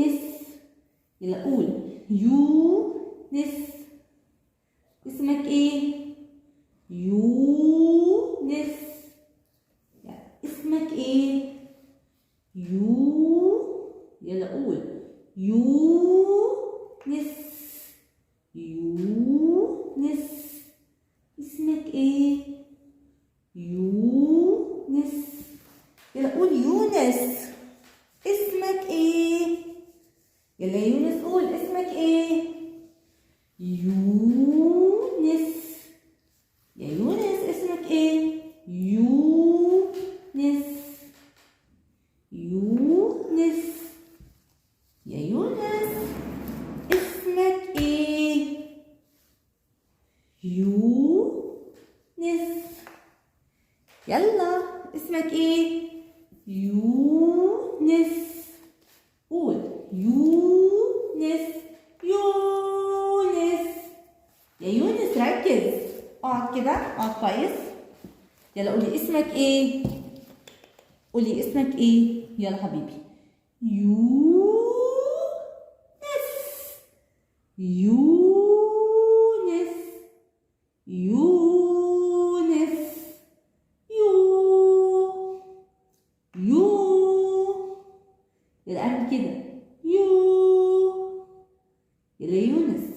يونس. يلا قول يونس. اسمك ايه؟ يونس. اسمك ايه؟ يو. يلا قول يونس. يونس. اسمك ايه؟ يونس. يلا قول يونس. اسمك ايه؟ يلا يا يونس قول اسمك ايه؟ يونس. يا يونس اسمك ايه؟ يونس. يونس. يا يونس اسمك ايه؟ يونس. يلا اسمك ايه؟ يونس. قول يونس. يونس. يا يونس ركز، اقعد كده، اقعد كويس. يلا قولي اسمك ايه؟ قولي اسمك ايه؟ يلا حبيبي. يونس. يونس. يونس. يو يو. يلا اعمل كده يو. يلا يا يونس.